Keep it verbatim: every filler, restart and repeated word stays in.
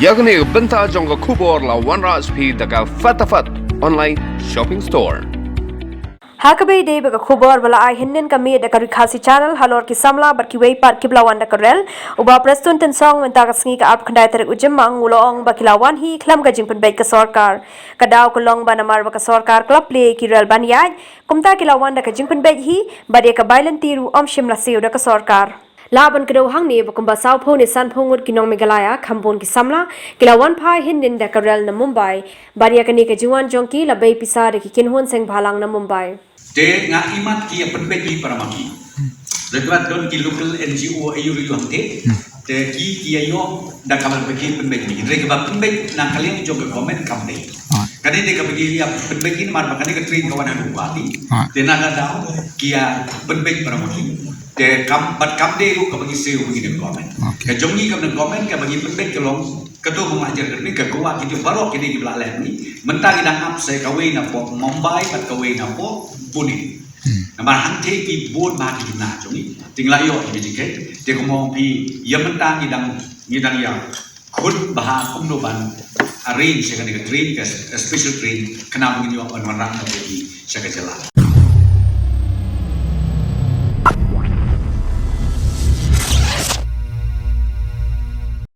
Ïa kane ka bynta jong ka khubor la wanrah sha phi da ka Fatafat Online Shopping Store. Ha kaba ïadei bad ka khubor ba la ai hynnin ka miet da ka Ri Khasi Channel halor ki samla bad kiwei pat kiba la wan da ka rel, u Bah Prestone Tynsong mynta ka sngi ka arphew khyndai tarik u Jymmang u la ong ba ki la wan hi khlem ka jingpynbeit ka sorkar. Ka daw ka long ba namar ba ka sorkar ka la plie ïa ki rel ban ïaid, kumta ki la wan da ka jingpynbeit hi, bad ïa ka bai lynti ruh ym shym la siew da ka sorkar. Lah ban kdew hangne ba kumba sawphew ne sanphew ngut ki nong Meghalaya, kham bun ki samla, ki la wan phai hynnin da ka rel na Mumbai. Bad ïa kane ka jingwan jong ki la bei pisa da ki kynhun seng bhalang na Mumbai. Te nga imat ki ïa pynbeit hi para ma ki. Da kaba don ki local N G O ayu yu hangte. Te ki ki ïa ïoh da kaba pynbeit hi. Re kaba pynbeit na ka liang jong ka government kam dei. Kane dei kaba ki ïa pynbeit hi namar ba kane ka train ka wan ha Guwahati. Te na ka daw ki ïa pynbeit para ma ki. Te kam, bad kam dei ruh kaba ngi siew ngi na government. Ka jong ngi kaba na government kaba ngi pynbeit ka long ka to ba nga jer ka ni ka Goa ki ju baroh ki dei ki ba la leh ni. Mynta ngi dang ap sa kawei na pok Mumbai bad kawei na pok Pune. Namar hangte ki bun ba ki na jong ngi. Te ngi la ïoh ki jingkhet. Te kumba ong phi ïa mynta ngi dang, ngi dang ïa khot bha kumno ban arrange sa kane ka train, ka special train, khnang ba ngin ïoh ban wanrah na ki sa ka jylla.